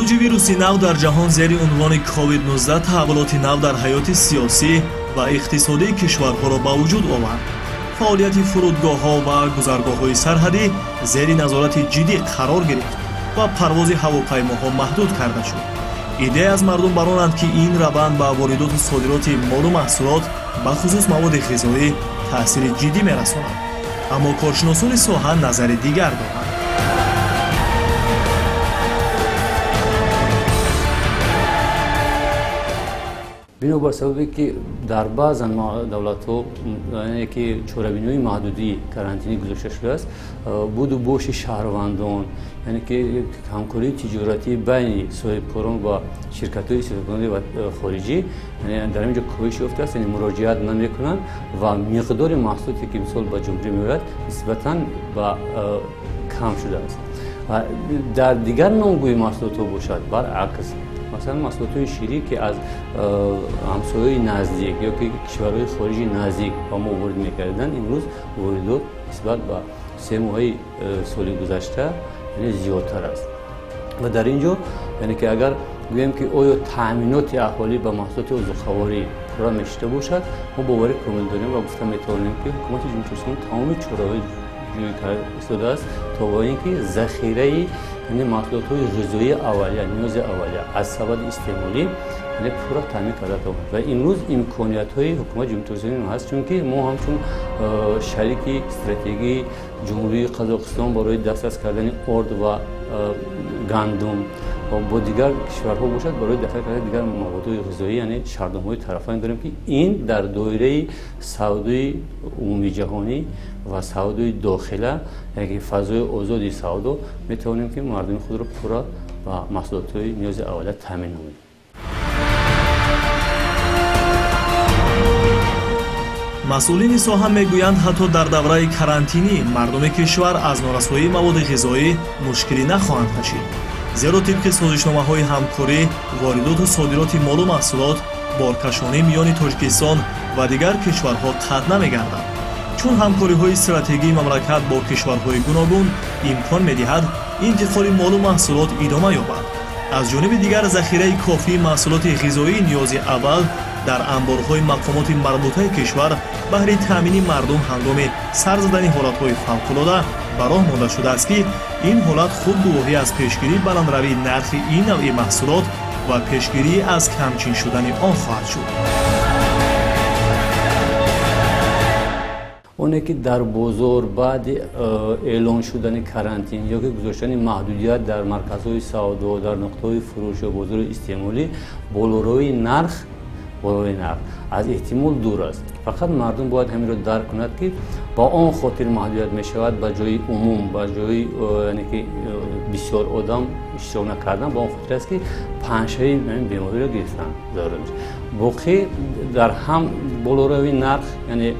Хуруҷи вируси нав дар ҷаҳон зери унвони COVID-19 таҳаввулоти нав дар ҳаёти сиёсӣ ва иқтисодии кишварҳоро ба вуҷуд овард. Фаъолияти фурудгоҳҳо ва гузаргоҳҳои сарҳадӣ зери назорати ҷиддӣ қарор гирифт ва парвози ҳавопаймоҳо маҳдуд карда шуд. Иддае аз мардум баронанд, ки ин раванд ба воридоту содироти молу маҳсулот, бахусус маводи ғизоӣ, таъсири ҷиддӣ мерасонад, аммо коршиносони соҳа назари дигар доранд. Бинобар сабабе ки дар баъзан давлатҳо, яъне ки чорабиниҳои маҳдудии карантинӣ гузошта шудааст, буду боши шаҳрвандон, яъне ки ҳамкории тиҷоратӣ байни соҳибкорон ва ширкатҳои истеҳсолкунандаи хориҷӣ дар ин ҷо коҳиш ёфтааст, яъне муроҷиат намекунанд ва миқдори маҳсулоте, ки мисол ба ҷумҳурӣ меояд, нисбатан ба кам шудааст. Ва дар дигар номгӯи маҳсулотҳо бошад, баръакс, масалан, маҳсулотҳои ширӣ, ки аз ҳамсояи наздик ё ки кишварҳои хориҷи наздик ба мо ворид мекарданд, имрӯз воридот нисбат ба 3 моҳаи соли гузашта, яъне зиёдтар аст. Ва дар ин ҷо, яъне ки агар гӯем, ки оё таъминоти аҳолӣ ба маҳсулоти озуқаворӣ пурра мешуда бошад, мо боварӣ комил дорем ва гуфта метавонем, ки ҳукумати Ҷумҳурии Тоҷикистон тамоми чораҳои ҷӯӣ карда истодааст, то ба ин ки захираи, яъне маҳсулотҳои ғизоии аввалия, ниёзи аввалия аз сабади истеъмолӣ, яъне пурра таъмин карда тавонад. Ва имрӯз имкониятҳои ҳукумати Ҷумҳурии Тоҷикистон ҳаст, чунки мо ҳамчун шарики стратегии Ҷумҳурии Қазоқистон барои дастрас кардани орд ва гандум ва бо дигар кишварҳо бошад, барои дастрас кардани дигар маводҳои ғизоӣ, яъне шартномаҳои тарафайн дорем, ки ин дар доираи савдои умумиҷаҳонӣ ва савдои дохила, яъне ки фазои озоди савдо, метавонем, ки мардуми худро пурра ба маҳсулотҳои ниёзи аввалия таъмин намоем. Масъулини соҳа мегӯянд, ҳатто дар давраи карантинӣ мардуми кишвар аз норасоии маводи ғизоӣ мушкилӣ нахоҳанд кашид, зеро тибқи созишномаҳои ҳамкорӣ воридоту содироти молу маҳсулот, боркашонӣ миёни Тоҷикистон ва дигар кишварҳо қатъ намегардад, чун ҳамкориҳои стратегии мамлакат бо кишварҳои гуногун имкон медиҳад интиқоли молу маҳсулот идома ёбад. Аз ҷониби дигар, захираи кофии маҳсулоти ғизоии ниёзи аввал дар анборҳои мақомоти марбутаи кишвар баҳри таъмини мардум ҳангоми сар задани ҳолатҳои фавқулода ба роҳ монда шудааст, ки ин ҳолат худ гувоҳӣ аз пешгирии баландравии нархи ин навъи маҳсулот ва пешгирӣ аз камчин шудани он хоҳад шуд. Оне ки дар бозор баъди эълон шудани карантин ё ки гузоштани маҳдудият дар марказҳои савдо, дар нуқтаҳои фурӯш ё бозори истеъмолӣ болоравии нарх аз эҳтимол дур аст. Фақат мардум бояд ҳаминро дарк кунад, ки ба он хотир маҳдудият мешавад, ба ҷои умум, ба ҷои яъне ки бисёр одам иштирок накардан, ба он хотир аст, ки паҳншавии ҳамин бемориро гирифтан зарур мешавад. Боқӣ дар ҳам болоравии нарх, яъне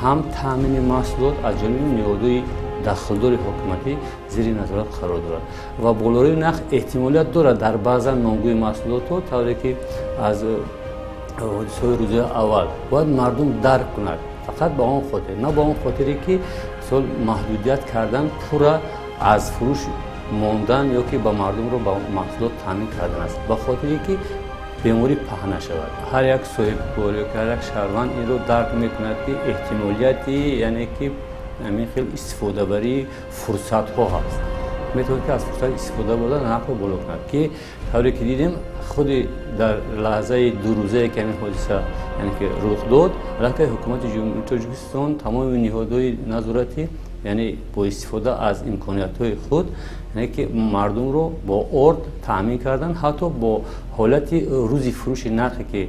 ҳам таъмини маҳсулот аз ҷониби ниҳодҳои дахлдори ҳокимиятӣ зери назорат қарор дорад. Ва болоравии нарх эҳтимолият дорад дар баъзан номгӯи маҳсулотҳо, тавре ки аз ҳодисаҳои рӯзои аввал бояд мардум дарк кунад, фақат ба он хотир, на ба он хотире ки мисол маҳдудият кардан пурра аз фурӯш мондан ё ки ба мардумро ба маҳсулот таъмин кардан аст, ба хотире ки беморӣ паҳн нашавад. Ҳар як соҳибкор ё ҳар як шаҳрванд инро дарк мекунад, ки эҳтимолияти, яъне ки ҳамин хел истифодабарии фурсатҳо ҳаст, метавонад, ки аз фурсат истифода бурда, нархро боло кунад, ки тавре ки дидем, худи дар лаҳзаи 2 рӯзае, ки ҳамин ҳодиса, яъне ки рух дод, аллакай ҳукумати Ҷумҳурии Тоҷикистон, тамоми ниҳодҳои назоратӣ, яъне бо истифода аз имкониятҳои худ, яъне ки мардумро бо орд таъмин кардан, ҳатто бо ҳолати рӯзи фурӯши нархе, ки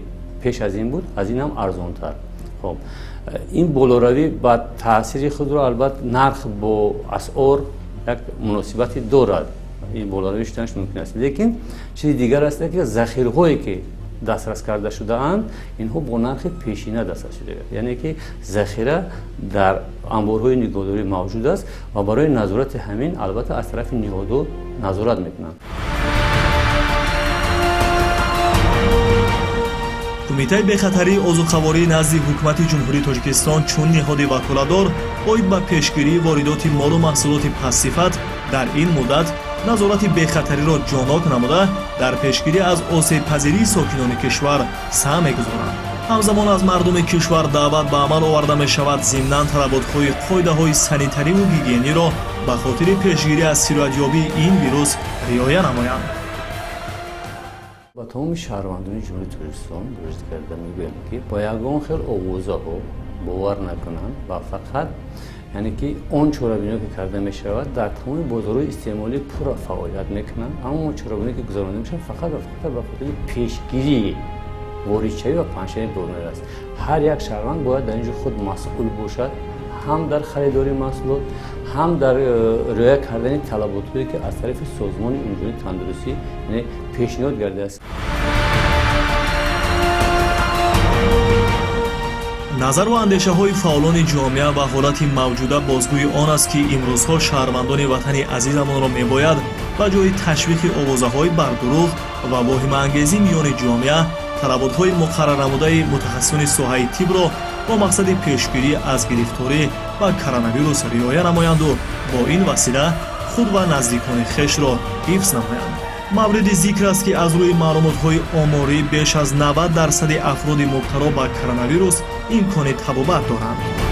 пеш аз ин буд, аз ин ҳам арзонтар. Хоб, ин болоравӣ ба таъсири худро, албатта, нарх бо асъор як муносибате дорад, ин болоравӣ шуданаш мумкин аст. Лекин чизи дигар аст, ки захираҳое, ки дастрас карда шудаанд, инҳо бо нархи пешина дастрас шуда, яъне ки захира дар анборҳои нигоҳдорӣ мавҷуд аст ва барои назорати ҳамин, албатта, аз тарафи ниҳодҳо назорат мекунанд. Кумитаи бехатарии озуқаворӣ назди Ҳукумати Ҷумҳурии Тоҷикистон чун ниҳоди ваколатдор оид ба пешгирии воридоти молу маҳсулоти пастсифат дар ин муддат Назорати бехатариро ҷоннок намуда, дар пешгирӣ аз осебпазирии сокинони кишвар саҳм мегузоранд. Ҳамзамон аз мардуми кишвар даъват ба амал оварда мешавад, зимнан талаботҳои қоидаҳои санитариву гигиениро ба хотири пешгирӣ аз сироятёбии ин вирус риоя намоянд. Ба тамоми шаҳрвандони Ҷумҳурии Тоҷикистон муроҷиат карда мегӯям, ки ба ягон хел овозаҳо бовар накунанд ва фақат, яъне ки, он чорабиниҳо, ки карда мешавад, дар тамоми бозорҳои истеъмолӣ пурра фаъолият мекунанд. Аммо чорабиниҳо, ки гузаронида мешавад, фақат ва фақат ба хотири пешгирии воридшавӣ ва паҳншавии беморӣ аст. Ҳар як шаҳрванд бояд дар ин ҷо худ масъул бошад, ҳам дар харидории маҳсулот, ҳам дар риоя кардани талаботҳое, ки аз тарафи Созмони Умумиҷаҳонии тандурустӣ, яъне, пешниҳод гардидааст. Назару андешаҳои фаъолони ҷомеа ва ҳолати мавҷуда бозгӯи он аст, ки имрӯзҳо шаҳрвандони ватани азизамонро мебояд ба ҷои ташвиқи овозаҳои бардурӯғ ва воҳимаангезӣ миёни ҷомеа талаботҳои муқаррарнамудаи мутахассисони соҳаи тибро бо мақсади пешгирӣ аз гирифторӣ ба коронавирус риоя намоянду бо ин васила худ ва наздикони хешро ҳифз намоянд. Мавриди зикр аст, ки аз рӯи маълумотҳои оморӣ беш аз 90 дарсади афроди мубтало ба коронавирус имкони табобат доранд.